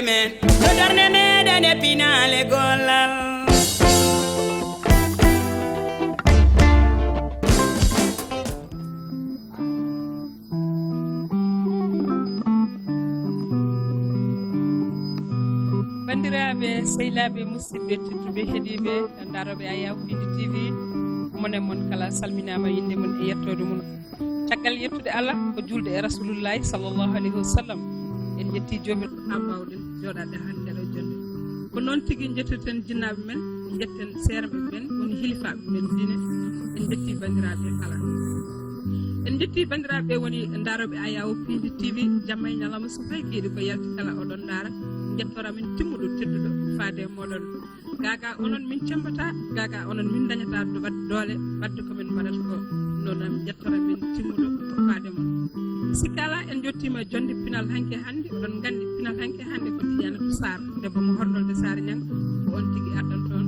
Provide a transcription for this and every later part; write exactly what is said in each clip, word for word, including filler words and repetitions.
Men, no darnde meɗen e pinaale gollal. Banndiraaɓe, sehilaaɓe, musidɓe tedduɓe, heɗiiɓe ndaarooɓe Ayaw P D T V, mon e mon kala salminaama, innde mum e yettoode mum. Caggal yettude Allah, ko juulde e Rasulullahi sallallahu alayhi wa sallam, en njetti Joomiraaɗo haa mbaawɗen jooɗaade hannde ɗo jonde. Ko noon tigi njettirten jinnaaɓe men, njetten seerɓe men, woni hilifaaɓe men diine, en njetti banndiraaɓe kala. En njetti banndiraaɓe woni ndaarooɓe Ayaw P D T V, jamma e ñalawma so tawi keedi ko yalti kala oɗon ndaara, njettoora men timmuɗo tedduɗo faade e mooɗon. Gaagaa onon min cemmbata, gaagaa onon min ndañata do-, wat-, doole waɗde ko min mbaɗata ko. Noon am ƴettora min timmuɗo faade mon. Sikka alaa, en njottiima e jonde pinal hanki e hannde. Oɗon nganndi pinal hanki e hannde ko Tidiane Sarr, debbo mo Horɗolde Saare Ñang, ko on tigi addanto on.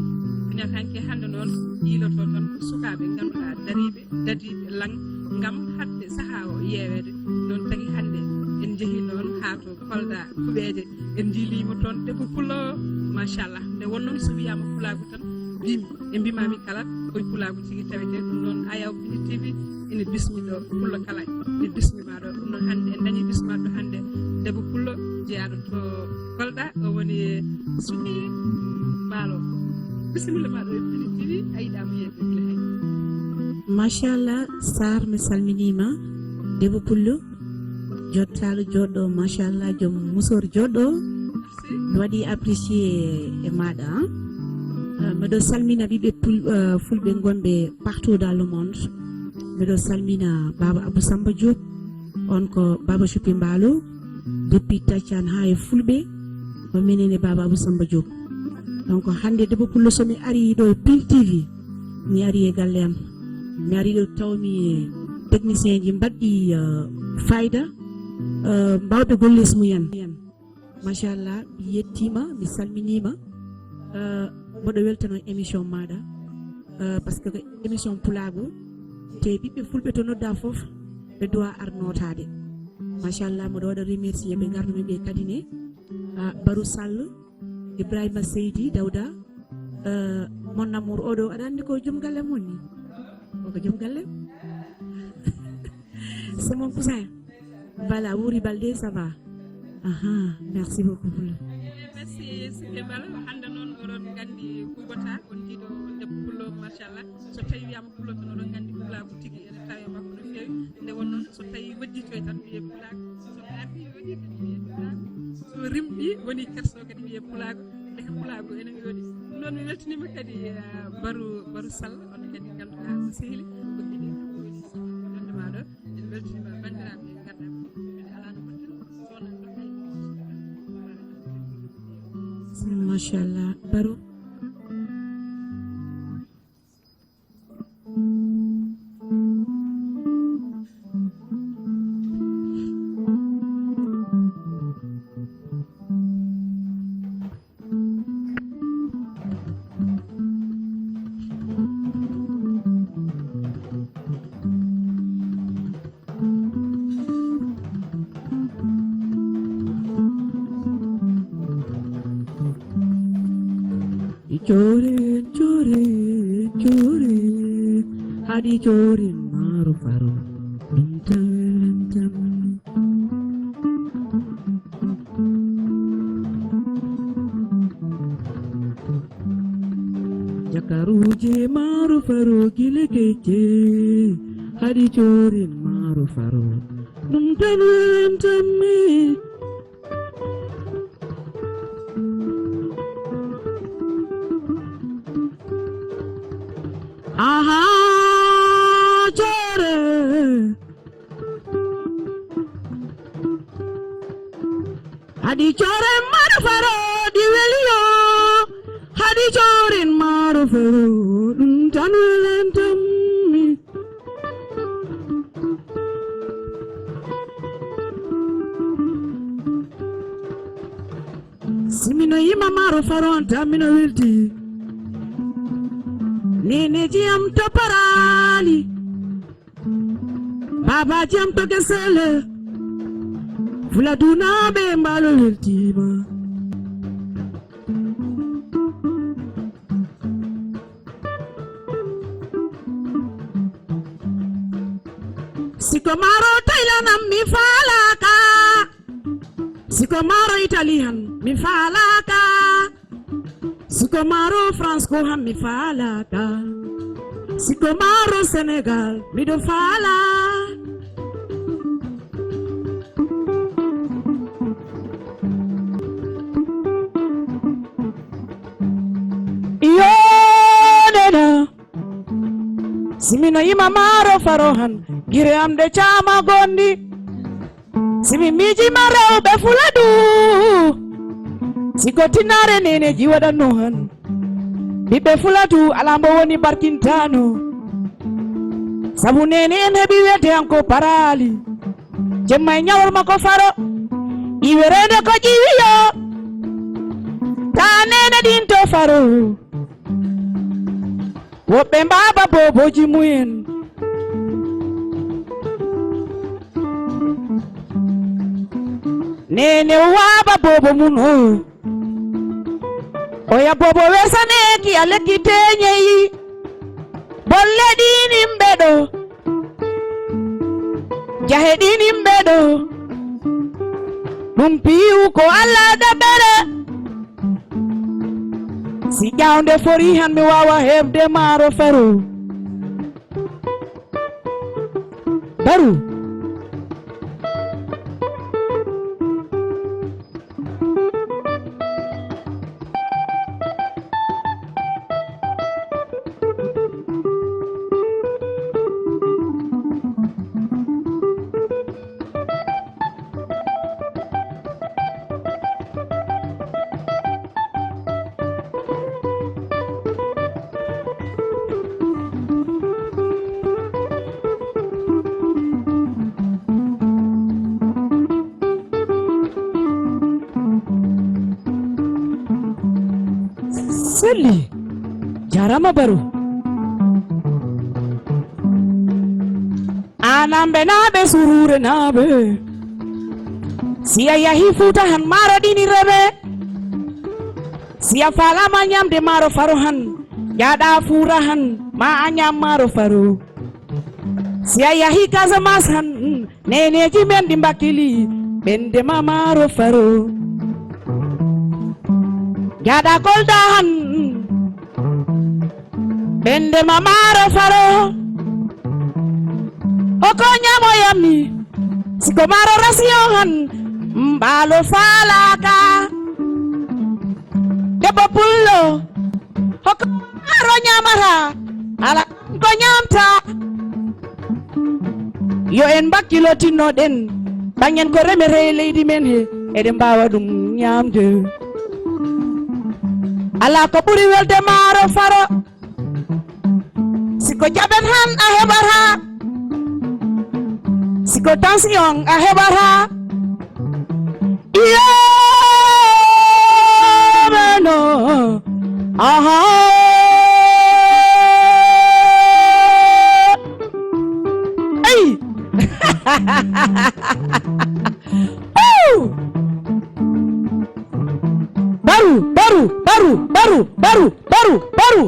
Pinal hanki e hannde noon yiiloto tan ko sukaaɓe ngannduɗaa dariiɓe, dadiiɓe laŋ ngam haɗde sahaa o yeeweede. Noon tagi hannde en njehii noon haa to Kolda Kuɓeeje. En njiiliima toon debbo pullo, machallah. Nde won noon so wiyaama pulaagu tan, mbimi, ɓe mbimaami kala, koye pulaagu tigi tawetee. Ɗum noon, Ayaw P D T V ene bismi ɗo pullo kala, ene bismi ma ɗo. Ɗum noon, hannde en dañii bismaaɗo hannde, debbo pullo, jeyaaɗo to Kolda, o woni Suki Mbaalo. Bisimilla ma ɗo e P D T V, a yiɗaama yeeɓde gila hay. Machallah, Sarr, mi salminiima, debbo pullo. Jottaalo joɗɗo, machallah, joom musor joɗɗo. Mi waɗi apprécié e maɗa, hein. Euh, mbeɗo salmina ɓiɓɓe pul-, euh, fulɓe gonɓe partout dans le monde. Mbeɗo salmina Baba Abou Samba Diop, on ko Baba Choupi Mbaalo, depuis Tachan haa e fulɓe, ko minen e Baba Abou Samba Diop. Donc hannde debbo pullo, so mi ari ɗo e Pil T V, mi ari e galle am. Mi ari ɗo tawmi technicien ji mbaɗɗi, euh, fayda, euh, mbawɓe golle mumen. Machallah, mi yettiima, mi salminiima. Euh, mboɗo weltano émission maɗa, euh, parce que ko émission pulaagu, te ɓiɓɓe fulɓe to nodda fof, ɓe duwa ar notaade. Machallah, mboɗo waɗa remercier ɓe ngarɗumi ɓe kadi ne, ah, Barou Sall, Ibrahima Seydi Dawda, euh, mon amour oɗo, aɗa anndi ko joom galle mon ni? O ko joom galle? C'est mon cousin. Voilà, Wuri Balde, ça va? Aha, merci beaucoup. Merci, Sike Bala. Hannde noon, oɗon nganndi Boubacar, on jiiɗo debbo pullo, machallah. So tawi wiyaama pullo tan, oɗon nganndi pulaagu tigi ene tawi e makko no feewi. Nde won noon, so tawi waɗɗii toy tan, wiyee pulaagu. So tawi waɗɗii kadi, wiyee pulaagu. So rimɗii, woni kerso kadi, wiyee pulaagu. Ndeke pulaagu ene yooɗi. Ɗum noon, mi weltiniima kadi, eh, Baru, Baru Sall, on kadi ngannduɗaa ko sehli, ko ɗiɗi, woni wonde maa ɗo. En weltiniima banndiraaɓe, ngannduɗaa, ɓe alaa no mbaɗten, so wonaa ɗo kay. Machallah, Baru. Corin, corin, corin, haɗi corin maaro faro. Ɗum tan, ɗum tan. Jakaruuje maaro faro gila kecce, haɗi corin maaro faro. Ɗum tan welantammi. Aha, core. Haɗi core maaro faro ɗi weli yo. Haɗi core maaro faro ɗum tan welantammi. Si mino yima maaro faro on tan mino welti. Neneji am to paraali. Baabaaji am to Gesele, Fula Dunaaɓe Mbaalo weltiima. Siko maaro Thailand am mi faalaaka. Siko maaro Italie han mi faalaaka. Siko maaro France ko han mi faalaaka. Siko maaro Sénégal miɗo faala. Iyo nena. Si mi no yima maaro faro han, gire am ɗe caama gondi. Si mi miijima rewɓe Fuladu, si ko tinare neneji waɗanno han. Ɓiɓɓe Fuladu alaa mbo woni barkintano. Sabu nene en heɓi wiyete han ko paraali. Jemma e ñawol makko faro. Iwerede ko ƴiwiyo. Ta nene ɗin to faro. Woɓɓe mbaaba boboji mumen. Nene waaba bobo mun o. Oya bobo wesaneeki a lekki teñeyi. Bolle ɗinin ɓe ɗo. Jahe ɗinin ɓe ɗo. Ɗum piiwu ko Allah dabere. Si ƴawnde fori han mi waawa heɓde maaro faro. Baru. Selli. Jarama Baro. Anambe naɓe surure naɓe. Si a yahi Fuuta han maaro ɗini rebe. Si a falama ñamde maaro faro han, jaɗa fuura han, ma a ñam maaro faro. Si a yahi Casamance han, neneji men ɗi mbakkili, ɓende ma maaro faro. Jaɗa Kolda han, ɓende ma maaro faro. Hoko ñamo yammi, siko maaro rasiyo han, mbaalo faalaka. Debbo pullo, hoko maaro ñamata, ala ko ñamta. Yo en mbakkilo tinnoɗen, ɓangen ko remete e leydi men he, eɗen mbaawa ɗum ñaamde. Alaa ko ɓuri welde maaro faro. Si ko jaɓen han a heɓata. Si ko tension a heɓata. Iyo, meno. Aha. Ey. Ooh. Baru, baru, baru, baru, baru, baru, baru.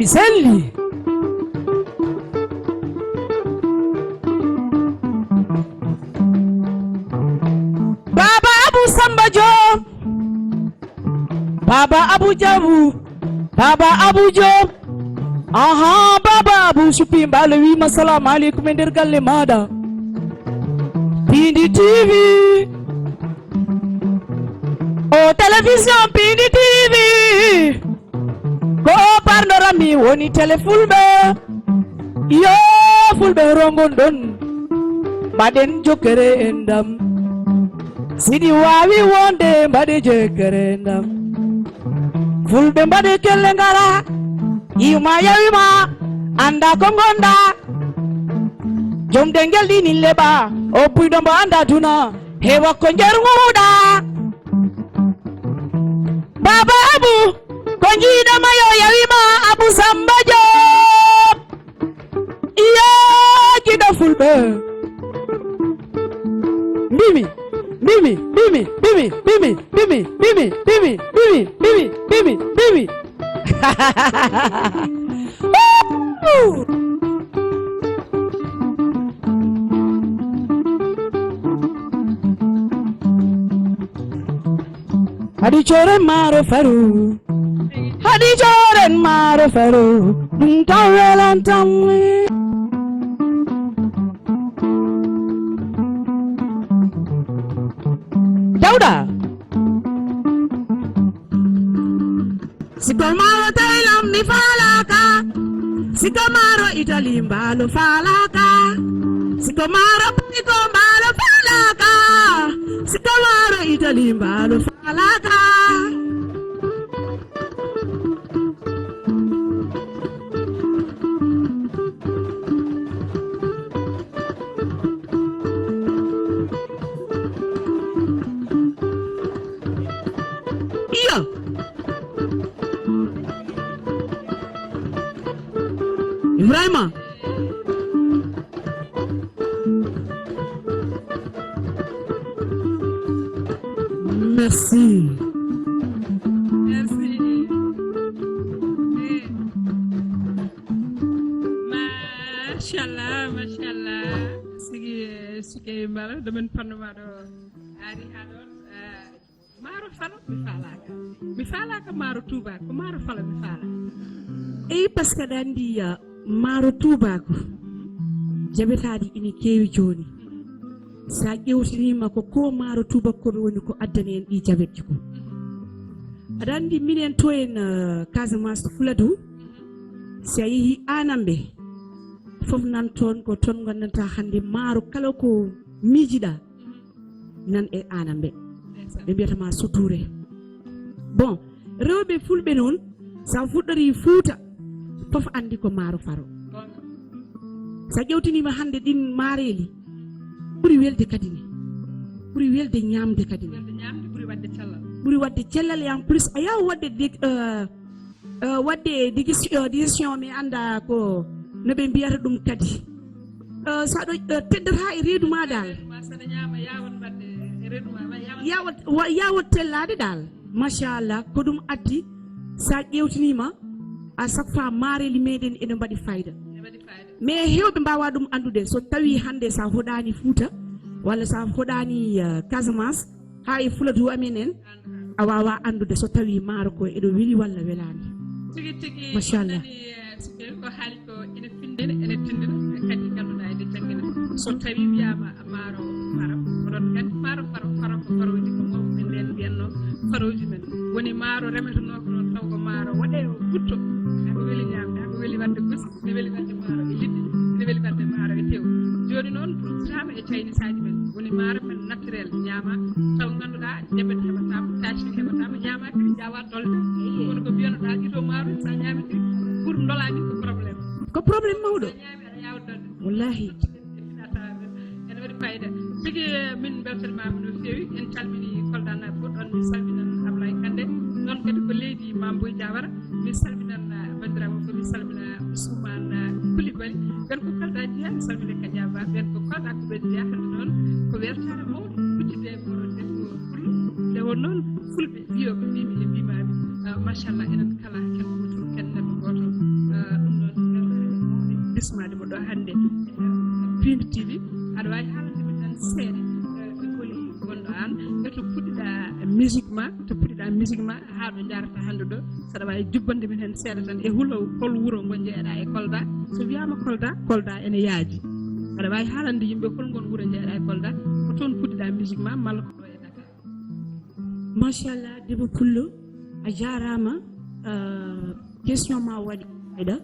Mi selli. Baba Abu Samba Joom. Baba Abu Jabu. Baba Abu Joom. Aha, Baba Abu Supi Mbaalo wiima salamu aleykum e nder galle maaɗa. Pindi T V. O télévision Pindi T V. Ko o parnorami woni télé fulɓe. Yo fulɓe rongon ɗon. Mbaɗen jokkere en dam. Siɗi waawi wonde mbaɗe jokkere en dam. Fulɓe mbaɗe kelle ngara. Yiwma yawima. Anda ko gonda. Jom dengel ɗini leɓa. O buyɗo mbo anda duna. Hewa ko njer nguɗa. Ababu, ko jiiɗo ma yo yawima Abu Samba Diop. Iya, giɗo fulɓe. Mbimi, mbimi, mbimi, mbimi, mbimi, mbimi, mbimi, mbimi, mbimi, mbimi, mbimi, mbimi, mbimi. Hadi coren maaro faro. Hadi coren maaro faro. Ɗum tan welantam. Dawda. Siko maaro Thailand mi faalaka. Siko maaro Italy mbaalo faalaka. Siko maaro Piko mbaalo faalaka. Siko maaro Italy mbaalo faalaka. Iyo. Ibrahima. Merci. Merci. Eh. Machallah, machallah. Sigi, eh, sigi mbala, domin panno ma ɗo. Ari ha ɗon, eh, maaro falo, mi faalaka. Mi faalaka maaro tuuba, ko maaro falo mi faala. Eyi, par ce que aɗa anndi, uh, maaro tuubaaku, jabetaaɗi ina keewi jooni. So a ƴeewtiniima ko, ko maaro tuubakkoɓe woni ko addani en ɗi jabetji ko. Aɗa anndi minen to en, uh, Casamance Fuladu, si a yehii Aanamɓe, fof nan toon ko toon nganndantaa hannde maaro kala ko miijiɗaa. Nan e Aanamɓe. Ɓe mbiyata ma sutuure. Bon, rewɓe fulɓe noon, so a fuɗɗorii Fuuta, fof anndi ko maaro faro. So a ƴeewtiniima hannde ɗiin maareeli, ɓuri welde kadi ne. Ɓuri welde ñaamde kadi ne. Welde ñaamde ɓuri waɗde cellal. Ɓuri waɗde cellal et en plus, a yaha waɗde dé-, euh, euh, waɗde dégis-, euh, digestion, mi annda ko no ɓe mbiyata ɗum kadi. Euh, so aɗa, euh, teddata e reedu ma dal. Saɗa ñaama, yawat waɗde e reedu ma, ma yawat. Yawat, wa-, yawat tellaade dal. Machallah, ko ɗum addi, sa ƴeewtiniima, à chaque fois maareeli meɗen ene mbaɗi fayida. Ene mbaɗi fayida. Mais heewɓe mbaawaa ɗum anndude. So tawii hannde so a hoɗaani Fuuta, walla so a hoɗaani, eh, Casamance, haa e Fuladu amen en, a waawaa anndude so tawii maaro ko eɗo weli walla welaani. Tigi, tigi, machallah. On nani, eh, so tawii ko haali ko ene findina, ene tindina, kadi ngannduɗaa ene janngina. So tawii wiyaama maaro faro, oɗon nganndi maaro faro, faro ko farooji ko mawɓe men ɓeen mbiyatnoo farooji men. Woni maaro remetenoo ko noon, taw ko maaro waɗee o ɓutto, haa ko weli ñaamde, haa ko weli waɗde gosi. Ene weli waɗde maaro e liɗɗi, ene weli waɗde maaro e tew. Jooni noon, ɗum sutaama e caynisaaji men. Woni maaro men naturel, ñaama, taw ngannduɗaa, jabet heɓataama, tension heɓataama, ñaama kadi, njaawaa dolde. Kono ko mbiyanoɗaa, ɗiɗo maaro, so a ñaami ɗi, pour ndolaa ɗi ko problème. Ko problème mawɗo. So a ñaami, aɗa yaawa dolde. Wallahi. Ene waɗi fayida. Tigi, min mbeltanimaama no feewi. En calminii Kolda naaɓe fof. Ɗoon min salminan Ablaye Kande. Ɗoon kadi ko leydi Mamboy Diawara. Min salminan, ah, banndiraaɓe fof. Min salmina Ousmane, ah, Coulibaly. Ɓeen ko Kolda jeyaa. Min salmina Kadia Ba. Ɓeen ko Kolda ko ɓeen jeyaa. Hannde noon ko weltaare mawɗo. Huccitde e mooɗon debbo Pullo. Nde won noon Fulɓe mbiyooɓe mbimi e mbimaami, ah, machallah, enen kala ken gooto, ken neɗɗo gooto. Ah, ɗum noon, eh, bismaade mo ɗo hannde, eh, Pindi T V. Aɗa waawi haalande min tan seeɗa, eh, e holi wonɗo aan, e to puɗɗiɗaa musique ma, to puɗɗiɗaa musique ma, haa ɗo njaarata hannde ɗo. Saɗa waawi jubbande min heen seeɗa tan e hulo, hol wuro ngo njeyaɗaa e Kolda? So wiyaama Kolda, Kolda ene yaaji. Aɗa waawi haalande yimɓe hol ngon wuro njeyaɗaa e Kolda? Ko toon puɗɗiɗaa musique ma, malla ko ɗo e Dakar? Machallah, Debbo Pullo, a jaaraama. Euh, question ma waɗi fayda.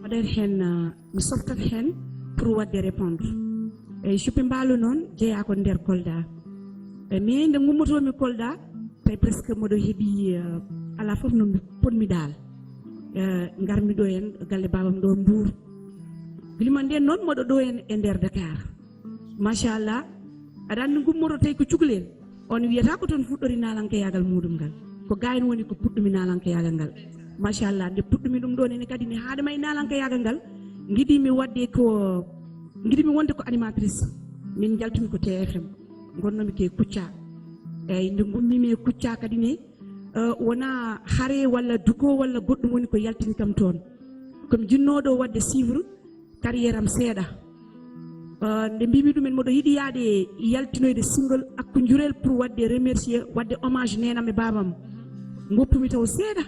Waɗat heen, euh, mi softat heen pour waɗde répondre. E Cupi Mbaalo noon jeyaa ko nder Kolda. E mais nde ngummotoomi Kolda, tawi presque mboɗo heɓi, euh, alaa fof no mi potmi daal. Euh, ngarmi ɗo heen galle baabam ɗo Mbuur. Gila nden noon mboɗo ɗo heen e nder Dakar. Machallah, aɗa anndi ngummoto tawi ko cukalel, on wiyata ko toon fuɗɗori naalankeyaagal muuɗum ngal. Ko gayno woni ko puɗɗumi naalankayaagal ngal. Machallah, nde puɗɗumi ɗum ɗo nene kadi ne, haade may naalankayaagal ngal, ngiɗimi waɗde ko, ngiɗimi wonde ko animatrice. Min njaltumi ko T F M, ngonnomi ko e Kuccaa. Eyyi, nde ngummimi e Kuccaa kadi ne, eh, wonaa hare walla duko walla goɗɗum woni ko yaltini kam toon. Komi jinnooɗo waɗde suivre carrière am seeɗa. Eh, nde mbimi ɗumen, mboɗo yiɗi yaade yaltinoyde single Akku Njurel pour waɗde remercier, waɗde hommage neenam e baabam. Ngoppumi taw seeɗa.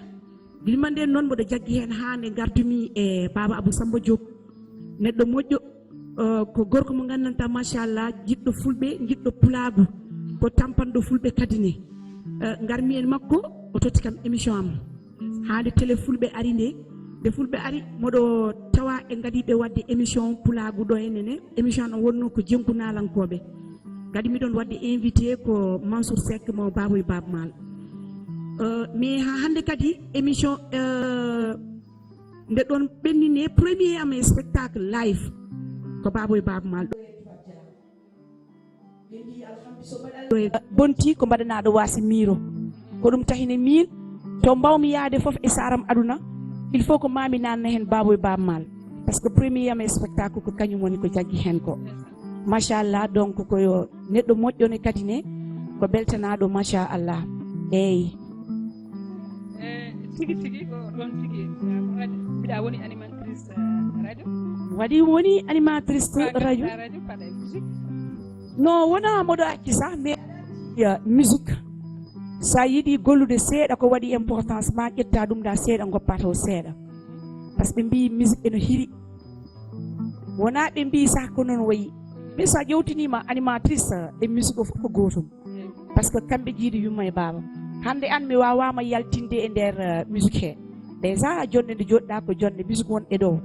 Gila nden noon mboɗo jaggi heen haa nde ngardumi e baaba Abou Samba Diop. Neɗɗo moƴƴo, eh, ko gorko mo nganndantaa, machallah, jiɗɗo fulɓe, jiɗɗo pulaagu, ko tampanɗo fulɓe kadi ne. Eh, ngarmi en makko, o totti kam émission am. Haa nde télé fulɓe ari nde, nde fulɓe ari, mboɗo tawa e ngadiiɓe waɗde émission pulaagu ɗo e nene. Émission no wonno ko Jenku Naalankooɓe. Kadi miɗon waɗde invité ko Mansour Seck mo Baboy Baba Maal. Eh, mais haa hannde kadi émission, eh, nde ɗon ɓennine premier am e spectacle live ko Baboy Baba Maal. Bonti ko mbaɗanaaɗo waasi miiro. Ko ɗum tahine miin, to mbawmi yaade fof e saaram aduna, il faut ko maami naanna heen Baboy Baba Maal. Par ce que premier am e spectacle ko kañum woni ko jaggi heen ko. Machallah, donc ko yo neɗɗo moƴƴo ne kadi ne, ko beltanaaɗo, machallah. Eeyi. Eh, tigi tigi ko ɗon tigi, eh, radio. Mbiɗa woni animatrice, eh, radio. Waɗi woni animatrice radio. Paɗa e musique. No wona mboɗo acci sah, mais ya musique. Sa yiɗi gollude seeɗa ko waɗi importance, ma ƴetta ɗum da seeɗa, ngoppa taw seeɗa. Par ce que ɓe mbi musique eno hiri. Wona ɓe mbi sah ko noon wayi. Mais sa ƴewtinima animatrice e musique o fof ko gootum. Par ce que kamɓe jiidi yumma e baaba. Hannde an mi wawama yaltinde e nder, eh, musique he. Déjà jonde nde joɗɗa ko jonde musique won e dow.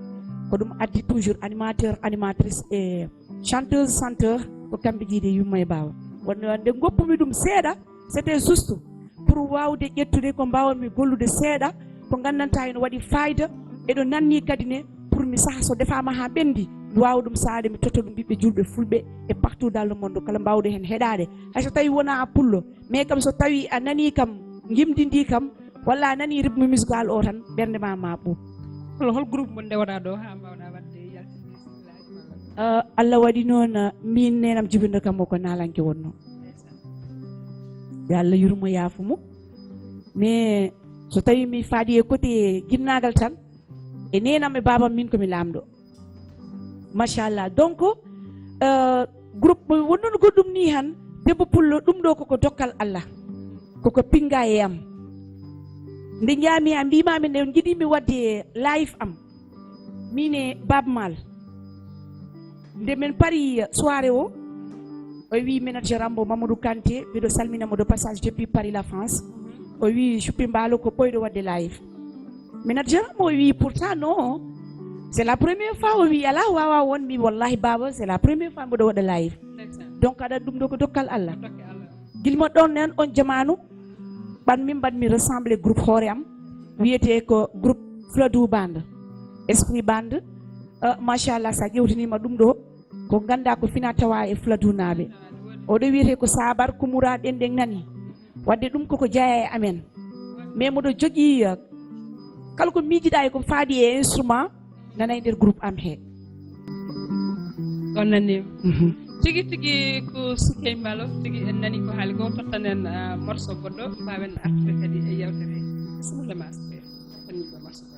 Ko ɗum addi toujours animateur, animatrice e chanteuse, chanteur ko kamɓe jiidi yumma e baaba. Wonno nde goppumi ɗum seeɗa, c'était juste pour wawde ƴettude ko mbawanmi gollude seeɗa, ko ngandanta ene waɗi fayida, eɗo nanni kadi ne pour mi saha so defama ha ɓendi, mi wawa ɗum sahade, mi totta ɗum ɓiɓɓe julɓe fulɓe e partout dans le monde, kala mbawɗo hen heɗade. Hay so tawi wona pullo, mais kam so tawi a nani kam, gimdi ndi kam, walla a nani rythme musical o tan, ɓernde ma ma ɓuuɓ. Hol, hol groupe mo ndewɗa ɗo ha mbawɗa wadde yaltinde sikkilaaji ma? Ah, Allah waɗi noon, ah, min nenam jibinɗo kam o ko naalanke wonno. Yo Allah yurmo yaafo mo. Mais so tawi mi faadi e côté jinnagal tan, e nenam e babam min ko mi lamɗo. Machallah. Donc, euh, groupe wonnono goɗɗum ni han, debbo pullo, ɗum ɗo koko dokkal Allah. Koko pinga e am. Nde jaami a mbimami nde jiɗimi wadde live am. Min e Baba Maal. Nde min pari soirée o, o wi manager am mo Mamadou Kanté, mbiɗo salmina mo de passage depuis Paris, la France. O wi Choupi Mballo ko ɓoyɗo wadde live. Manager am o wi pourtant non. C'est la première fois o wi ala wawa won, mi wallahi baba, c'est la première fois mboɗo waɗa live. Donc aɗa ɗum ɗo ko dokkal Allah. Gilmo ɗon nen on jamaanu, ɓan min mbaɗmi ressemble groupe hoore am, wiyete ko groupe Fladou Band, Esprit Band. Euh, machallah, sa ƴewtinima ɗum ɗo, ko ganda ko fina tawa e Fladou naaɓe. Oɗo wiyete ko Sabar Koumoura, ɗen ɗen nani. Wadde ɗum koko jeeya e amen. Mais mboɗo jogii, euh, kala ko miijiɗa e ko faadi e instrument, nana e nder groupe am he. On nani. Mhm. Tigi tigi ko Sukey Mballo, tigi en nani ko haali ko, tottanen, ah, morceau goɗɗo, mbawen artude kadi e yewtere. Bisimilla ma Sukey, tottanen ko morceau goɗɗo.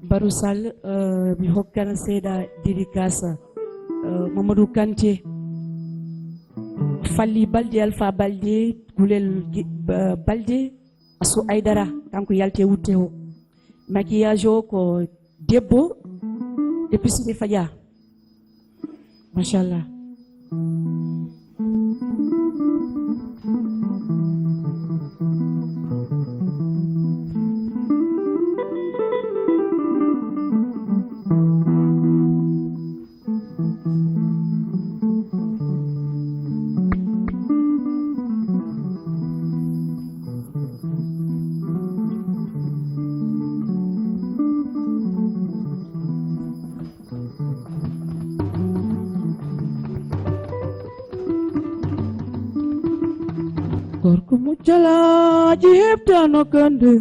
Barou Sall, euh, mi hokkana seeɗa dédicace, euh, Mamadou Kanté, Fally Baldé, Alpha Baldé, Gulel Gi-, Ba-, Baldé, Assou Aïdara, kanko yalti e wutte o. Maquillage o ko debbo, depuis Sidi Fadia. Machallah. Gorko Mo jalaaji heɓtano kande,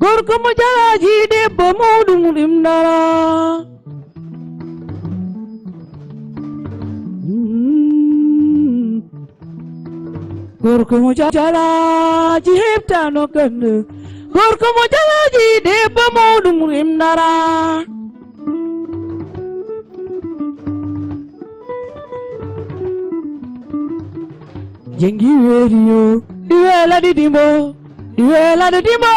gorko mo jalaaji debbo muɗum ɗim dara. Mm. Gorko mo ja-, jalaaji heɓtano kande, gorko mo jalaaji debbo muɗum ɗim dara. Jengi weeri yo, ɗi weela ɗi dimbo, ɗi weela ɗi dimbo,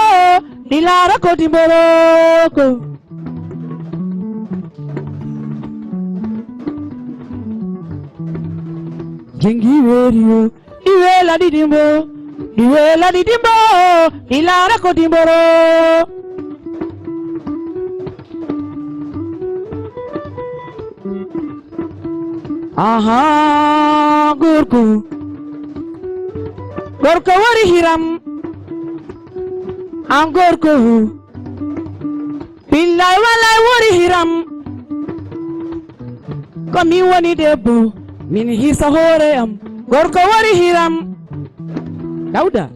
ɗi laara ko dimboroko. Jengi weeri yo, ɗi weela ɗi dimbo, ɗi weela ɗi dimbo, ɗi laara ko dimboro. Aha, gorko. Gorko wari hiram. An gorko. Billaay wallaay wari hiram. Ko min woni debbo. Min hisa hoore am. Gorko wari hiram. Dawda.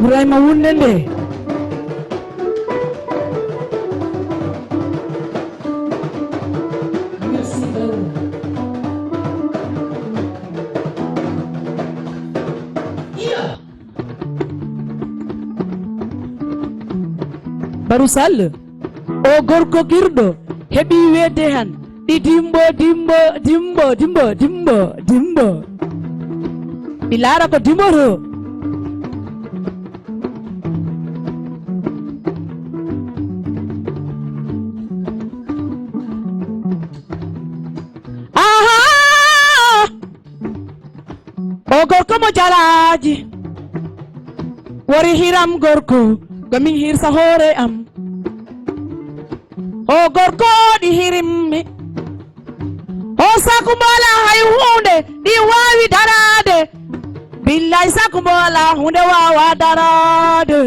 Ibrahima wunde nde. Baru Sall. O gorko girɗo heɓi weede han ɗi dimbo, dimbo, dimbo, dimbo, dimbo, dimbo. Mi laara ko dimboto. Aha! O gorko mo jalaaji. Wori hiram gorko, ko min hirsa hoore am. O gorko ɗi hirimmi. O sakumbo alaa hay huunde ɗi waawi daraade. Billaay sakumbo alaa huunde waawa daraade.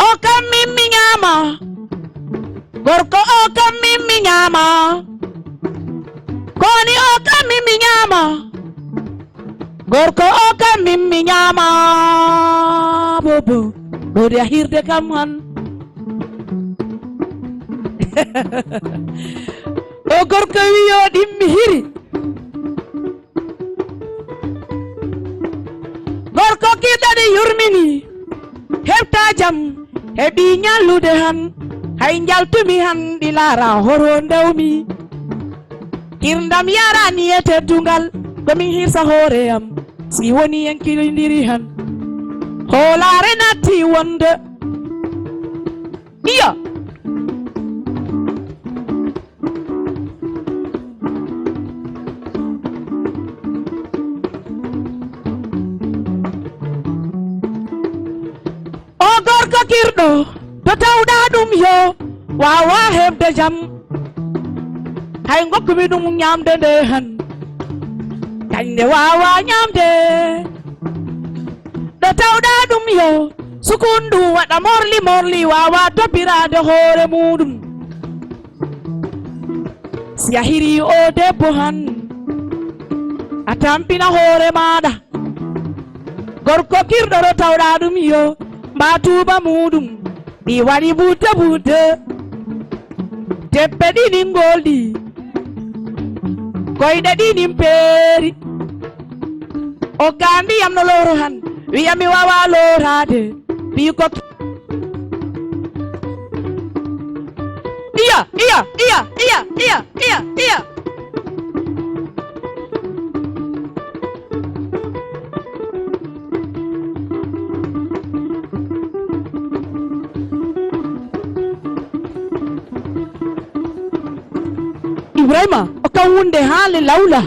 O kam min mi ñaama. Gorko o kam min mi ñaama. Koni o kam min mi ñaama. Gorko o kam min mi ñaama. Bobo. Ɗo de a hirde kam han. O gorko wiyo ɗimmi hiri. Gorko kiɗɗaɗi yurmini, heɓta jam, heɓi ñallude han, hay njaltumi han ɗi laara horo ndewmi. Hirndam yarani e teddungal, ko min hirsa hoore am, si woni en kilindiri han. Hoolaare natti wonde. Iyo. O gorko kirɗo, to tawɗa ɗum yo waawa heɓde jam. Hay ngokkumi ɗum ñamde nde han. Kañde waawa ñamde. Ɗo tawɗa ɗum yo sukundu waɗa morli morli waawa toppiraade hoore muɗum. Si a hiri o debbo han, a tampina hoore maɗa. Gorko kirɗo ɗo tawɗa ɗum yo mba tuuba muɗum. Ɗi waɗi budde budde. Teppe ɗi nin golɗi. Koyɗe ɗi nin peeri. O ka ndiyam no loro han. Wiya mi wawa lorade. Ɓii ko iya, iya, iya, iya, iya, iya, iya. Ibrahima, o kan wunde haale lawla.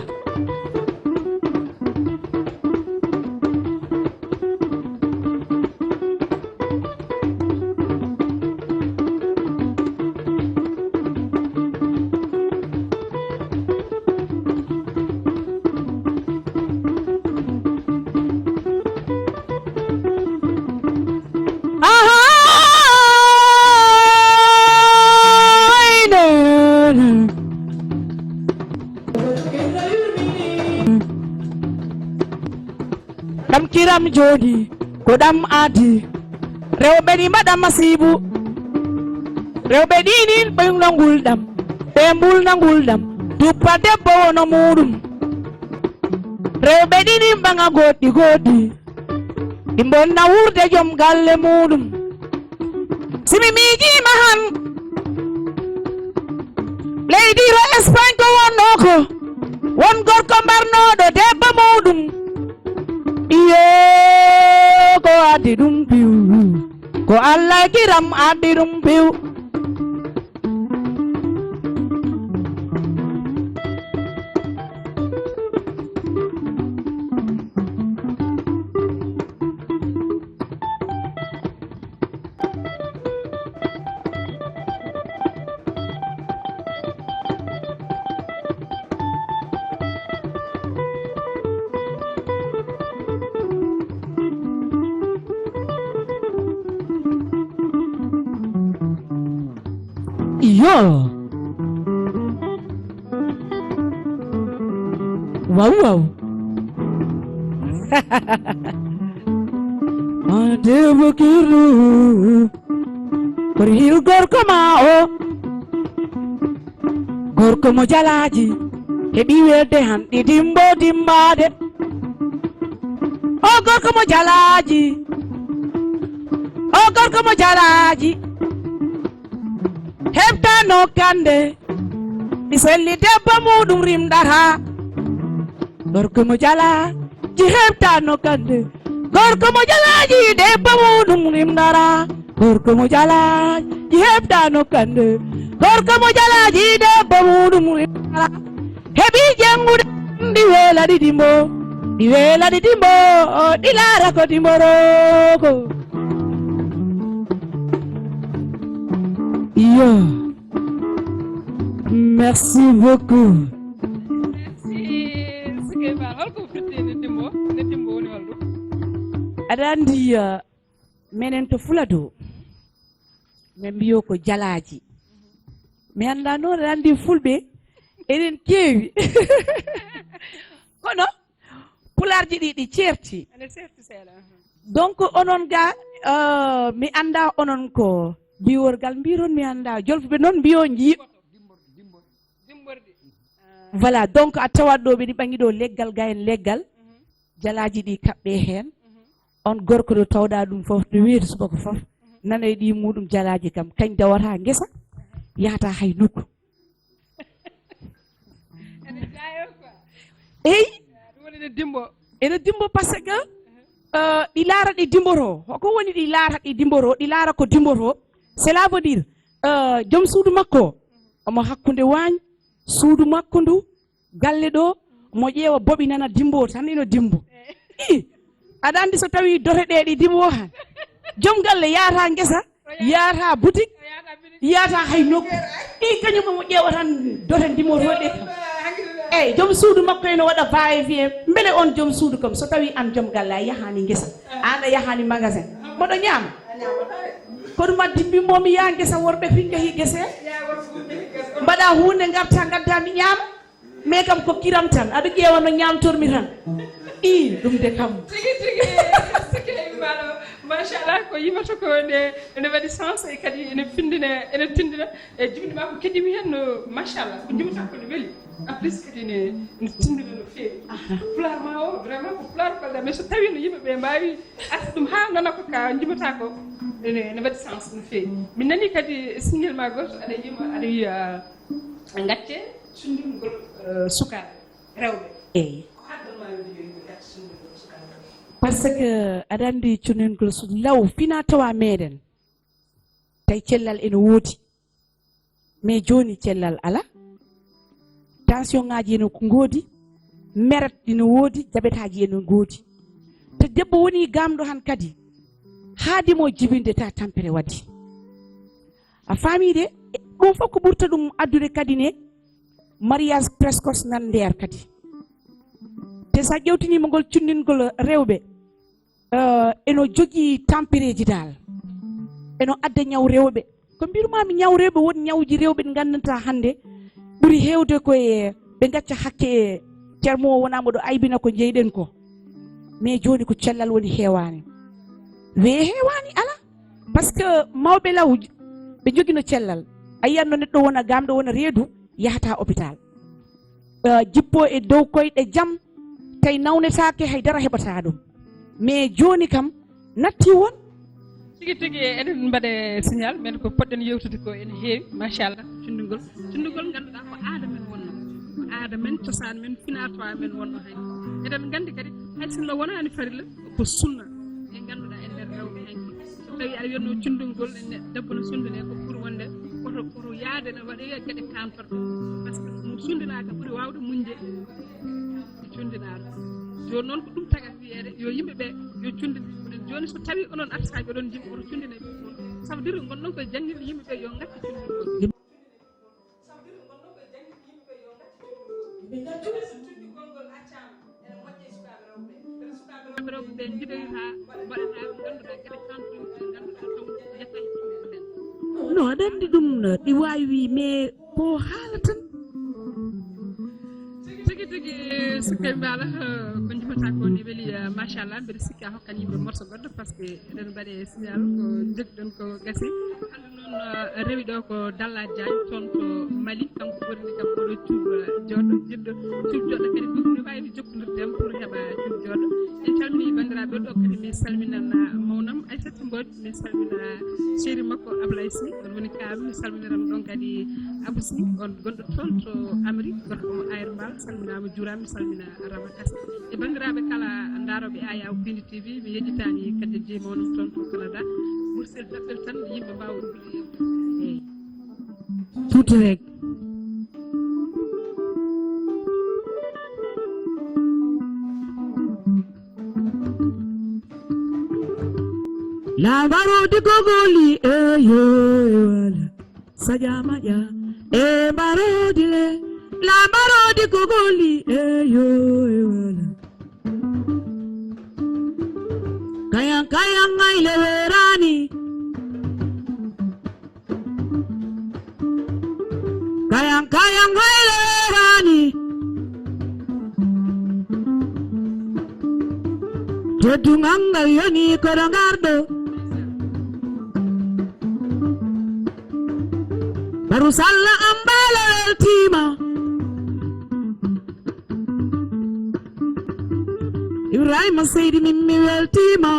Ɗam jooni ko ɗam aadi. Rewɓe ni mbaɗa masiibu. Rewɓe ɗinin ɓe nangul ɗam. Ɓe mbulna ngul ɗam. Tuppa debbo wono muuɗum. Rewɓe ɗinin ɓaŋa goɗɗi goɗɗi. Ɗi mbonna wuurde joom galle muuɗum. Si mi miijiima han, leydi ro Espagne ko wonnoo ko, won gorko mbarnooɗo debbo muuɗum. Iyo, ko addi ɗum piw, ko Allah e kiram addi ɗum piw. Iyo. Waw, waw. Maa debbo kirru. Kono hino gorko ma o, gorko mo jalaaji, heɓi welde hanɗi dimbo dimbaade. O gorko mo jalaaji, o gorko mo jalaaji, heɓtano kande, mi selli debbo muɗum rimɗata. Gorko mo jalaaji heɓtano kande. Gorko mo jalaaji debbo muɗum rimɗata. Gorko mo jalaaji heɓtano kande. Gorko mo jalaaji debbo muɗum rimɗata. Heɓi janngude ɗi weela ɗiɗi mbo. Ɗi weela ɗiɗi mbo. Ɗi laara ko ɗi mboroko. Iyo. Merci beaucoup. Merci, Sukeyba. Holko firti ne dimbo? Ne dimbo woni holɗo? Aɗa anndi, uh, menen to Fuladu, min mbiyo ko jalaaji. Mi annda noon, aɗa anndi Fulɓe, eɗen keewi. Kono Pulaarji ɗi, ɗi ceerti. Ene seerti seeɗa, aha. Donc, onon ga, uh, mi annda onon ko biworgal mbiron, mi annda. Jolfuɓe noon mbiyo jii. Dimborɗi. Voilà, donc a tawat ɗo ɓeɗi ɓangi ɗo leggal ga en leggal. Mhm. Jalaaji ɗi kaɓɓe heen. Mhm. On gorko ɗo tawɗa ɗum fof, ɗo weeti subaka fof. Mhm. Nanoy ɗi muɗum jalaaji kam. Kañ dawata ngesa, yahata hay nokku. Ene jaayo quoi. Eyi. Ɗum woni ne dimbo. Ene dimbo parce que, euh, ɗi laara ɗi dimboto. Hoko woni ɗi laara ɗi dimboto? Ɗi laara ko dimboto. Cela veut dire, euh, joom suudu makko, omo hakkunde waañ, suudu makko ndu, galle ɗo, mo ƴeewa boɓi nana dimbo, tan ino dimbo. I, aɗa anndi so tawi dote ɗe ɗi dimbo han. Joom galle yaata ngesa, yaata boutique, yaata hay nokku. I, kañum mo ƴeewa tan dote ndimotoɗe. Eyyi, joom suudu makko ene waɗa va et vient. Mbele on joom suudu kam, so tawi an joom galle a yahani ngesa, an a yahani magasin, mboɗo ñaama? Ko ɗum addi mbimbo mi yaha ngesa, worɓe pi njahi gese. Mbaɗa hunde, ngarta, ngadda mi ñaama. Mais kam ko kiram tan, aɗa ƴeewa no ñamtormi tan. I, ɗum de kam. Tigi, tigi, tigi, mbaɗo. Machallah, ko yimata ko ne, ene waɗi sens e kadi ene findina, ene tindina. E jibinde ma ko keɗimi hen no, machallah, ko jibata ko ne weli. En plus kadi ne, ne tindina no feewi. Aha. Pulaar ma o, vraiment ko pulaar kolɗa. Mais so tawi no yimɓe ɓe mbawi arde ɗum ha nana ko ka jibata ko, ene, ene waɗi sens no feewi. Min nani kadi single ma goto, aɗa yima, aɗa wiya, gacce cundingol, eh, sukaaɓe rewɓe. Eyyi. Ko haddan ma wiide yo yimɓe gacce cundingol sukaaɓe rewɓe? Parce que aɗa anndi cundingol su-, law fina tawa meɗen. Tawi cellal ene woodi. Mais jooni cellal ala. Tension ŋaaji ene ngoodi. Meret ene woodi, jabetaaji ene ngoodi. Te debbo woni gamɗo han kadi. Haadi mo jibinde ta tampere waɗi. A faami de, ɗum fof ko ɓurta ɗum addude kadi ne mariage précoce nan nder kadi. Te sa ƴewtiniima ngol cundingol rewɓe, eh, eno jogii tampereeji dal. Eno adda ñaw rewɓe. Ko mbirmaami ñaw rewɓe, won ñawji rewɓe ɗi nganndantaa hannde ɓuri heewde ko e ɓe ngacca hakke e termo o wonaa mboɗo aybina ko njeyɗen ko. Mais jooni ko cellal woni heewaani. Wee heewaani ala. Parce que mawɓe law ɓe njogino cellal. A yiyanno neɗɗo wona gamɗo, wona reedu, yahata hôpital. Eh, jippo e dow koyɗe jam, tawi nawnetaake, hay dara heɓata ɗum. Mais jooni kam, natti won. Tigi tigi, eɗen mbaɗe signal, men ko poɗɗen yewtude ko ene heewi, machallah, cundugol. Cundugol ngannduɗaa ko aada men wonno. Ko aada men, cosaan men, finaa tawaa men wonno hay. Eɗen nganndi kadi, hay sinno wonaani farilla, ko sunna. Ɓe ngannduɗaa e nder rewɓe hay. So tawii aɗa wiyatnoo cundungol, ne-, debbo no sundunee ko pour wonde, koto, koto yaade ne waɗoya geɗe kantorɗe. Par ce que mo sundinaaka ɓuri waawde muñde. Cundinaaka. Jooni noon ko ɗum tagata wiyeede yo yimɓe ɓe yo cundin. Kono jooni so tawii onon artisaaɓe oɗon njiɗi oto cundine ɓe. Ça veut dire ngonɗon koye jannginde yimɓe ɓe yo ngaccu cundungol. Rewɓe ɓe njiɗoyi haa mbaɗata ko ngannduɗaa geɗe kanko ɗe ngannduɗaa taw jetta e ɗum. Non, aɗa anndi ɗum, ɗi waawi, mais ko haala tan. Tigi tigi, Sukkay Mbaalo, ko njimata ko ni weli, eh, machallah, mbeɗa sikki a hokkan yimɓe morso goɗɗo, par ce que eɗen mbaɗe signal ko jogɗon ko gasi. Noon, eh, rewi ɗo ko Dalla Diagne, toon to Mali, kanko ɓurni kam oɗo cuuɗo jooɗo, jiɗɗo cuuɗo jooɗo kadi ɗum ne waawi jokkondirde en pour heɓa cuuɗo jooɗo. En calmini banndiraaɓe ɗo kadi, mi salminan mawnam Aissata Mbodj, mi salmina chéri makko Ablaye Sy, on woni ka, mi salminiran ɗon kadi Abou Sy, on gonɗo toon to Amérique, gorko mo Ayer Mbal, salminaama, juuraama, mi salmina Rama Kase. E banndiraaɓe kala ndaarooɓe Aya Pindi T V, mi yejjitaani kadi jeyi mawnam toon to Canada. Mursel Dappel tan, yimɓe mbaawa udditde yewtere. Eey. Tuuti rek. Lambaroodi gogoli, eyo, e wala. Saƴa maƴa, e mbaroodi le. Lambaroodi gogoli, eyo, e wala. Kayan, kayan, ay le werani. Kayan, kayan, ay le werani. Teddungal ngal yoni koɗo ngarɗo. Baru Salla am Mbaalo weltiima. Ibrahima Seydi min mi weltiima.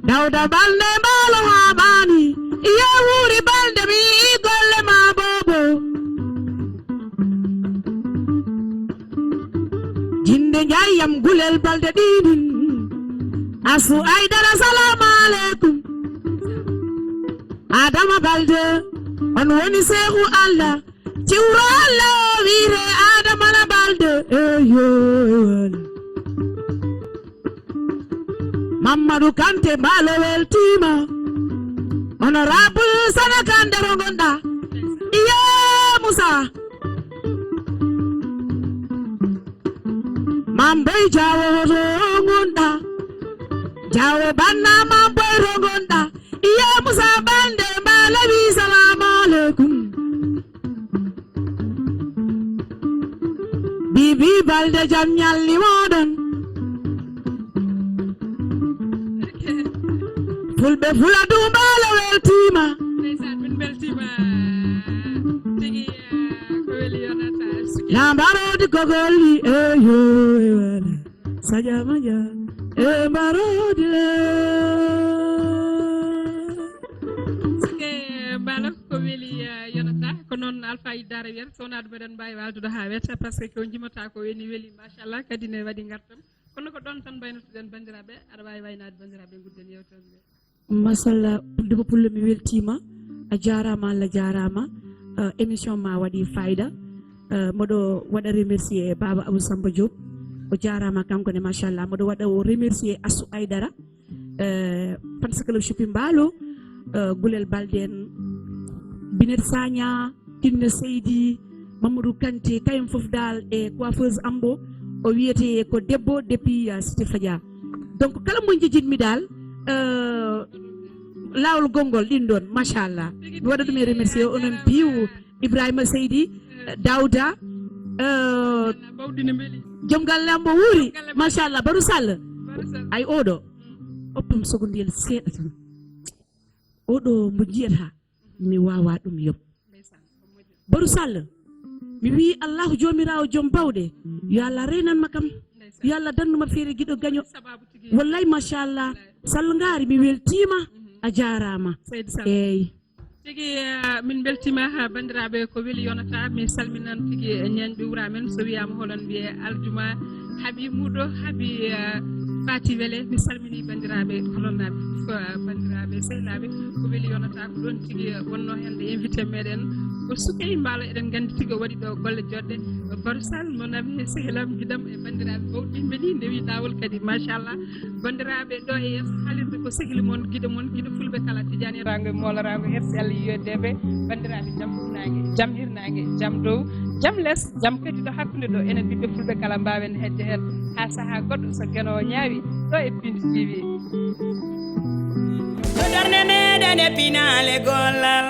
Dawda Balde Mbaalo haaɓaani. Iyo Wuuri Balde mi yi'i golle ma boobo. Jinde Njaay yam Gulel Balde ɗiɗin. Asu Aydara, salaamu aleykum. Adama Balde, on woni seeku Allah. Ciwro Allah o wiire Adama na Balde. Eyo, eyo. Mamadou Kanté Mbaalo weltiima. Honorable Sana Kande rongonɗa. Iyo Musa. Mam Boy Jaawo hoto rongonɗa. Jaawo banna Mam Boy rongonɗa. Iyo Musa Balde Mbaalo wi salaamu aleykum. Bibi Balde jam ñalli moɗon. Fulɓe Fuladu Mbaalo weltiima. Ndeysaan, min mbeltiima. Tigi, ah, ko weli yonata. Lambaroodi gogoli, eyo, e wala. Saƴa maƴa, e mbaroodi le. Suke Mbaalo, ko weli, eh, yonata. Ko noon Alpha Idara wiyata, so wonaa ɗum eɗen mbaawi waaldude haa weeta, par ce que ko njimata ko ene weli, machallah, kadi ne waɗi ngartam. Kono ko ɗoon tan mbaynotoɗen banndiraaɓe, aɗa waawi waynaade banndiraaɓe, ngudden yewtere nde. Machallah, Pullo Pullo, mi weltiima. A jaaraama, Allah jaaraama. Eh, émission ma waɗi fayda. Eh, mboɗo waɗa remercier Baba Abou Samba Diop. O jaaraama kanko ne, machallah. Mboɗo waɗa o remercier Assou Aydara. Eh, Fans Club Shopping Mbaalo, eh, Gulel Balde en, Binet Sagna, Kinne Seydi, Mamadou Kanté, kayen fof dal e coiffeuse Ambo, o wiyete ko debbo depuis, eh, Cité Fadia. Donc, kala mo njejinmi dal, eh, laawol gonngol ɗin ɗon, machallah. Mi waɗa ɗum e remercier onon piiw Ibrahima Seydi, eh, Daouda, eh, joom galle am mo wuuri, machallah, Barou Sall. Ay, oɗo, oppam sogondiyel seeɗa tan. Oɗo mbo njiyata, mi wawa ɗum yob. Baru Sall, mi wi Allahu Joomiraawo Joom Bawɗe, yo Allah reenan ma kam, yo Allah dandu ma feere giɗo gaño. Wallay, machallah, Sall Ngaari, mi weltiima, a jaaraama. Eey. Tigi, eh, min mbeltiima, ha, banndiraaɓe, ko weli yonata. Mi salminan tigi, eh, ñaañɓe wura men, so wiyaama holon wiyee aljuma, haaɓi muuɗo, haaɓi, eh, faati wele. Mi salmini banndiraaɓe holonnaaɓe fof, eh, banndiraaɓe sehilaaɓe, ko weli yonata ko ɗoon tigi, eh, wonnoo heen ɗo invité meɗen ko Sukey Mbaalo. Eɗen nganndi tigi o waɗi ɗo golle joɗɗe. Baru Sall, mon ami, sehilam, giɗam e banndiraaɓe mawɗi yimɓe ni ndewi laawol kadi, machallah. Banndiraaɓe, ɗo e yeeso haalirde ko sehil mon, giɗo mon, giɗo fulɓe kala, Tidiane Rango e Moolo Rango, hersi Allah yiyodeɓe. Banndiraaɓe, jam hirnaange, jam hirnaange, jam dow, jam les, jam kadi ɗo hakkunde ɗo, enen ɓiɓɓe fulɓe kala mbaawen hedde heen haa sahaa goɗɗo, so Geno o ñaawi, ɗo e Pindi T V. To darnde meɗen e pinaale gollal.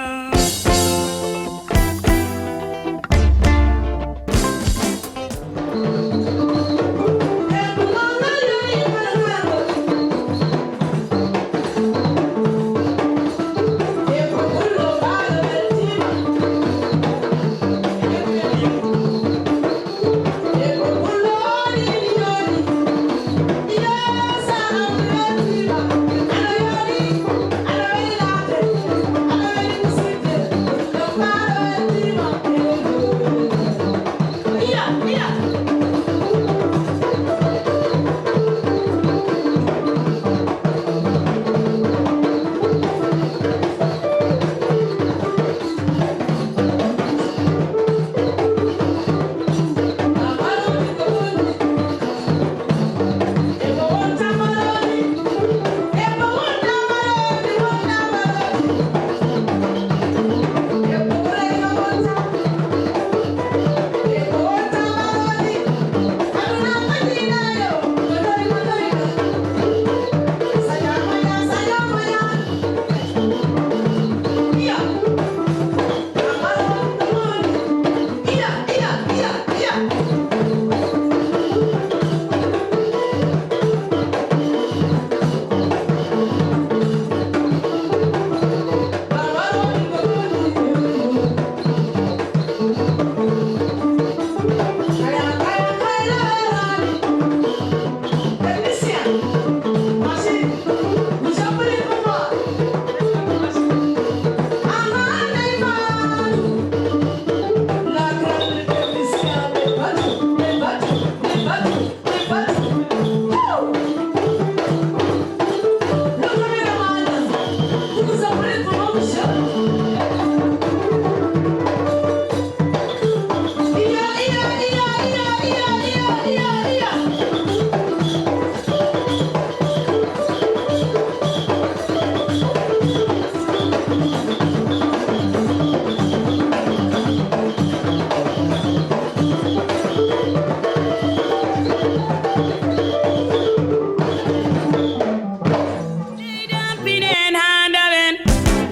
Leydi am pinen haa ndawen,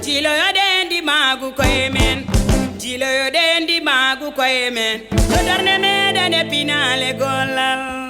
jiloyoɗen ndimaagu koye men, jiloyoɗen ndimaagu koye men, to darnde meɗen e pinaale gollal.